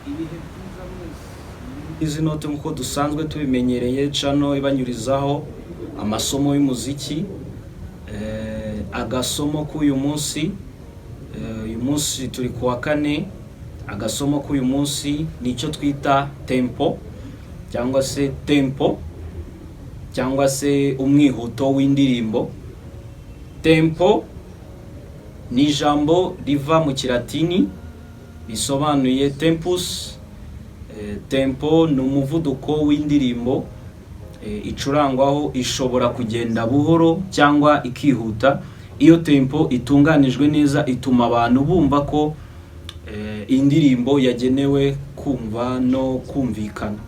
Ibihe byiza mwese. Izi note nk'uko dusanzwe tubimenyereye, channel ibanyurizaho amasomo y'umuziki. Agasomo k'uyu munsi, uyu munsi turi ku wa kane. Agasomo k'uyu munsi ni icyo twita tempo, cyangwa se tempo, cyangwa se umwihuto w'indirimbo. Tempo ni ijambo riva mu Kilatini risobanuye tempus. Tempo ni umuvuduko w'indirimbo icurangwaho. Ishobora kugenda buhoro cyangwa ikihuta. Iyo tempo itunganijwe neza, ituma abantu bumva ko indirimbo yagenewe kumva no kumvikana.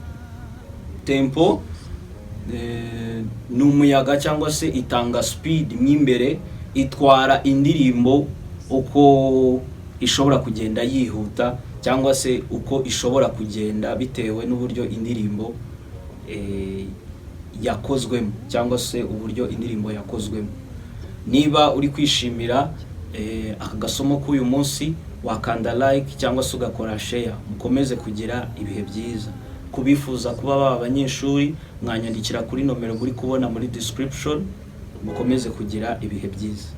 Tempo ni umuyaga cyangwa se itanga speed mo imbere, itwara indirimbo uko ishobora kugenda yihuta cyangwa se uko ishobora kugenda, bitewe n'uburyo indirimbo yakozwemo cyangwa se uburyo indirimbo yakozwemo. Niba uri kwishimira aka gasomo k'uyu munsi, wakanda like cyangwa se ugakora share. Mukomeze kugira ibihe byiza. Kubifuza kuba baba abanyeshuri, mwanyandikira kuri nomero muri kubona muri description. Mukomeze kugira ibihe byiza.